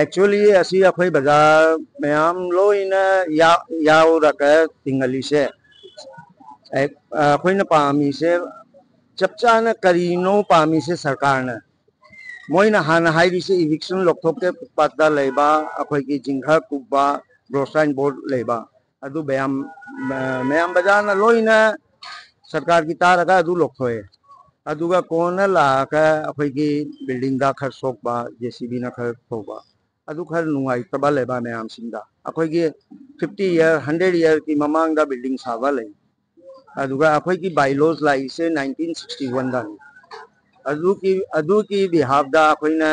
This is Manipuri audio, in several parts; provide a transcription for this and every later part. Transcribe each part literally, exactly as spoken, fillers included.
Actually, ꯑꯁꯤ ꯑꯩꯈꯣꯏ ꯕꯖꯥꯔ ꯃꯌꯥꯝ ꯂꯣꯏꯅ ꯌꯥ-, ꯌꯥꯎꯔꯒ ꯊꯤꯡꯍꯜꯂꯤꯁꯦ꯫ ꯑꯩ-, ꯑꯩꯈꯣꯏꯅ ꯄꯥꯝꯃꯤꯁꯦ ꯆꯞ ꯆꯥꯅ ꯀꯔꯤꯅꯣ ꯄꯥꯝꯃꯤꯁꯦ ꯁꯔꯀꯥꯔꯅ? ꯃꯣꯏꯅ ꯍꯥꯟꯅ ꯍꯥꯏꯔꯤꯁꯦ eviction ꯂꯧꯊꯣꯛꯀꯦ, ꯐꯨꯠꯄꯥꯠꯇ ꯂꯩꯕ, ꯑꯩꯈꯣꯏꯒꯤ ꯖꯤꯡꯒ ꯀꯨꯞꯄ, ꯒ꯭ꯔꯣꯁꯔꯥꯏꯟ ꯕꯣꯔꯗ ꯂꯩꯕ, ꯑꯗꯨ ꯃꯌꯥꯝ, ꯃꯌꯥꯝ ꯕꯖꯥꯔꯅ ꯂꯣꯏꯅ ꯁꯔꯀꯥꯔꯒꯤ ꯇꯥꯔꯒ ꯑꯗꯨ ꯂꯧꯊꯣꯛꯑꯦ꯫ ꯑꯗꯨꯒ ꯀꯣꯟꯅ ꯂꯥꯛꯑꯒ ꯑꯩꯈꯣꯏꯒꯤ ꯕꯤꯜꯗꯤꯡꯗ ꯈꯔ ꯁꯣꯛꯄ, ꯖꯦ ꯁꯤ ꯕꯤꯅ ꯈꯔ ꯇꯧꯕ, ꯑꯗꯨ ꯈꯔ ꯅꯨꯡꯉꯥꯏꯇꯕ ꯂꯩꯕ ꯃꯌꯥꯝꯁꯤꯡꯗ꯫ ꯑꯩꯈꯣꯏꯒꯤ fifty year, hundred yearꯒꯤ ꯃꯃꯥꯡꯗ ꯕꯤꯜꯗꯤꯡ ꯁꯥꯕ ꯂꯩ꯫ ꯑꯗꯨꯒ ꯑꯩꯈꯣꯏꯒꯤ ꯕꯥꯏꯂꯣꯁ ꯂꯥꯛꯏꯁꯦ nineteen sixty oneꯗꯅꯤ꯫ ꯑꯗꯨꯒꯤ, ꯑꯗꯨꯒꯤ ꯕꯤꯍꯥꯐꯇ ꯑꯩꯈꯣꯏꯅ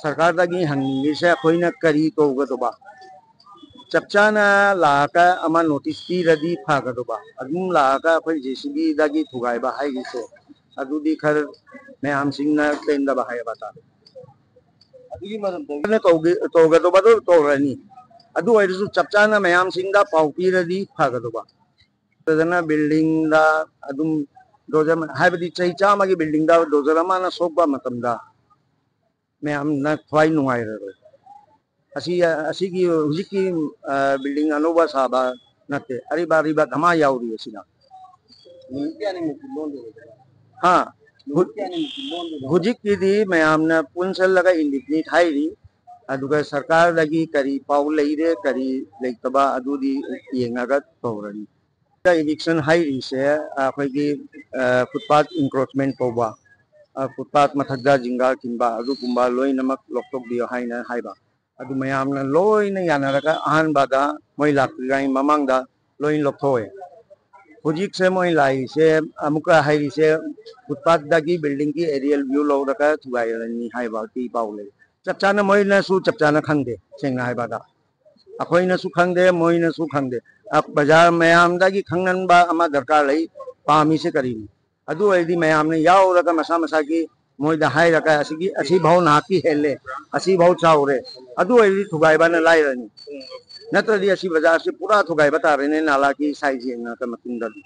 ꯁꯔꯀꯥꯔꯗꯒꯤ ꯍꯪꯅꯤꯡꯉꯤꯁꯦ ꯑꯩꯈꯣꯏꯅ ꯀꯔꯤ ꯇꯧꯒꯗꯧꯕ? ꯆꯞ ꯆꯥꯅ ꯂꯥꯛꯑꯒ ꯑꯃ ꯅꯣꯇꯤꯁ ꯄꯤꯔꯗꯤ ꯐꯒꯗꯧꯕ꯫ ꯑꯗꯨꯝ ꯂꯥꯛꯑꯒ ꯑꯩꯈꯣꯏ ꯖꯦ ꯁꯤ ꯕꯤꯗꯒꯤ ꯊꯨꯒꯥꯏꯕ ꯍꯥꯏꯔꯤꯁꯦ ꯑꯗꯨꯗꯤ ꯈꯔ ꯃꯌꯥꯝꯁꯤꯡꯅ ꯄꯦꯟꯗꯕ ꯍꯥꯏꯕ ꯇꯥꯔꯦ꯫ ꯑꯗꯨꯒꯤ ꯃꯔꯝꯗ ꯇꯧꯒꯦ-, ꯇꯧꯒꯗꯧꯕꯗꯣ ꯇꯧꯔꯅꯤ꯫ ꯑꯗꯨ ꯑꯣꯏꯔꯁꯨ ꯆꯞ ꯆꯥꯅ ꯃꯌꯥꯝꯁꯤꯡꯗ ꯄꯥꯎ ꯄꯤꯔꯗꯤ ꯐꯒꯗꯧꯕ꯫ ꯑꯗꯨꯗꯅ ꯕꯤꯜꯗꯤꯡꯗ ꯑꯗꯨꯝ ꯗꯣꯖꯔ, ꯍꯥꯏꯕꯗꯤ ꯆꯍꯤ ꯆꯥꯝꯃꯒꯤ ꯕꯤꯜꯗꯤꯡꯗ ꯗꯣꯖꯔ ꯑꯃꯅ ꯁꯣꯛꯄ ꯃꯇꯝꯗ ꯃꯌꯥꯝꯅ ꯊꯋꯥꯏ ꯅꯨꯡꯉꯥꯏꯔꯔꯣꯏ꯫ ꯑꯁꯤ, ꯑꯁꯤꯒꯤ ꯍꯧꯖꯤꯛꯀꯤ, ꯑ, ꯕꯤꯜꯗꯤꯡ ꯑꯅꯧꯕ ꯁꯥꯕ ꯅꯠꯇꯦ, ꯑꯔꯤꯕ ꯑꯔꯤꯕ ꯙꯃꯥ ꯌꯥꯎꯔꯤ ꯑꯁꯤꯗ꯫ ꯅꯨꯃꯤꯠ ꯀꯌꯥꯅꯤꯃꯨꯛꯇꯤ ꯂꯣꯟꯗꯣꯏꯅꯣ? ꯍꯥ? ꯅꯨꯃꯤꯠ ꯀꯌꯥꯅꯤꯃꯨꯛꯇꯤ ꯂꯣꯟꯗꯣꯏꯅꯣ? ꯍꯧꯖꯤꯛꯀꯤꯗꯤ ꯃꯌꯥꯝꯅ ꯄꯨꯟꯁꯤꯜꯂꯒ ꯏꯟꯗꯤꯐꯤꯅꯤꯠ ꯍꯥꯏꯔꯤ, ꯑꯗꯨꯒ ꯁꯔꯀꯥꯔꯗꯒꯤ ꯀꯔꯤ ꯄꯥꯎ ꯂꯩꯔꯦ, ꯀꯔꯤ ꯂꯩꯇꯕ, ꯑꯗꯨꯗꯤ ꯌꯦꯡꯉꯒ ꯇꯧꯔꯅꯤ꯫ ꯏꯚꯤꯛꯁꯟ ꯍꯥꯏꯔꯤꯁꯦ ꯑꯩꯈꯣꯏꯒꯤ, ꯑ, ꯐꯨꯠꯄꯥꯠ ꯏꯟꯀ꯭ꯔꯣꯆꯃꯦꯟ ꯇꯧꯕ, ꯑ, ꯐꯨꯠꯄꯥꯠ ꯃꯊꯛꯇ ꯖꯤꯡꯒꯥ ꯈꯤꯟꯕ, ꯑꯗꯨꯒꯨꯝꯕ ꯂꯣꯏꯅꯃꯛ ꯂꯧꯊꯣꯛꯄꯤꯌꯣ ꯍꯥꯏꯅ ꯍꯥꯏꯕ꯫ ꯑꯗꯨ ꯃꯌꯥꯝꯅ ꯂꯣꯏꯅ ꯌꯥꯅꯔꯒ ꯑꯍꯥꯟꯕꯗ ꯃꯣꯏ ꯂꯥꯛꯇ꯭ꯔꯤꯉꯩ ꯃꯃꯥꯡꯗ ꯂꯣꯏ ꯂꯧꯊꯣꯛꯑꯦ꯫ ꯍꯧꯖꯤꯛꯁꯦ ꯃꯣꯏ ꯂꯥꯛꯏꯁꯦ ꯑꯃꯨꯛꯀ ꯍꯥꯏꯔꯤꯁꯦ ꯐꯨꯠꯄꯥꯠꯇꯒꯤ ꯕꯤꯜꯗꯤꯡꯒꯤ ꯑꯦꯔꯤꯌꯦꯜ ꯚ꯭ꯌꯨ ꯂꯧꯔꯒ ꯊꯨꯒꯥꯏꯔꯅꯤ ꯍꯥꯏꯕꯒꯤ ꯄꯥꯎ ꯂꯩ꯫ ꯆꯞ ꯆꯥꯅ ꯃꯣꯏꯅꯁꯨ ꯆꯞ ꯆꯥꯅ ꯈꯪꯗꯦ, ꯁꯦꯡꯅ ꯍꯥꯏꯕꯗ꯫ ꯑꯩꯈꯣꯏꯅꯁꯨ ꯈꯪꯗꯦ, ꯃꯣꯏꯅꯁꯨ ꯈꯪꯗꯦ꯫ ꯑ, ꯕꯖꯥꯔ ꯃꯌꯥꯝꯗꯒꯤ ꯈꯪꯍꯟꯕ ꯑꯃ ꯗꯔꯀꯥꯔ ꯂꯩ꯫ ꯄꯥꯝꯃꯤꯁꯦ ꯀꯔꯤꯅꯣ? ꯑꯗꯨ ꯑꯣꯏꯔꯗꯤ ꯃꯌꯥꯝꯅ ꯌꯥꯎꯔꯒ ꯃꯁꯥ ꯃꯁꯥꯒꯤ ꯃꯣꯏꯗ ꯍꯥꯏꯔꯒ, "ꯑꯁꯤꯒꯤ, ꯑꯁꯤꯐꯥꯎ ꯅꯍꯥꯛꯀꯤ ꯍꯦꯜꯂꯦ, ꯑꯁꯤꯐꯥꯎ ꯆꯥꯎꯔꯦ", ꯑꯗꯨ ꯑꯣꯏꯔꯗꯤ ꯊꯨꯒꯥꯏꯕꯅ ꯂꯥꯏꯔꯅꯤ꯫ ꯅꯠꯇ꯭ꯔꯗꯤ ꯑꯁꯤ ꯕꯖꯥꯔꯁꯤ ꯄꯨꯔꯥ ꯊꯨꯒꯥꯏꯕ ꯇꯥꯔꯦꯅꯦ, ꯅꯥꯂꯥꯒꯤ ꯁꯥꯏꯖ ꯌꯦꯡꯉꯒ ꯃꯇꯨꯡꯗꯗꯤ꯫